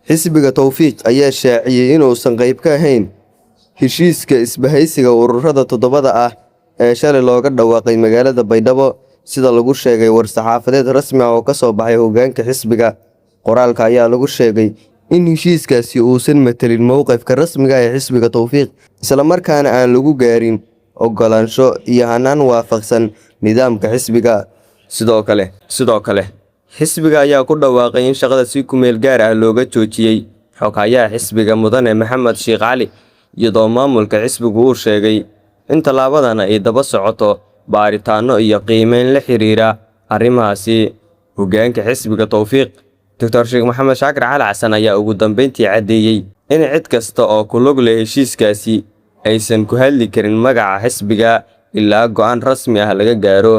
Xisbiga Towfiiq ayaa shaaciyay inuusan qayb ka ahayn heshiiska isbahaysiga ururada toddobada ah ee shalay looga dhawaaqay magaalada Baydhabo, sida lagu sheegay war-saxaafadeed rasmi ah oo ka soo baxay hoggaanka xisbiga. Qoraalka ayaa lagu sheegay in heshiiskaasi uusan matelin mowqifka rasmiga ah ee xisbiga Towfiiq, isla markaana aan lagu gaarin oggolaansho iyo hannaan waafaqsan nidaamka xisbiga. Sidoo kale, xisbiga ayaa ku dhawaaqay in shaqada si ku meel gaar ah looga joojiyay xoghayaha xisbiga, Mudane Maxamed Sheikh Cali, iyadoo maamulka xisbigu uu sheegay in tallaabadan ay daba socoto baaritaanno iyo qiimeyn la xiriira arrimahaasi. Hoggaanka xisbiga Towfiiq, Dr. Sheekh Maxamed Shaakir Cali Xasan, ayaa ugu dambeyntii caddeeyay in cid kasta oo ku lug leh heshiiskaasi aysan ku hadli karin magaca xisbiga ilaa go'aan rasmi ah laga gaaro.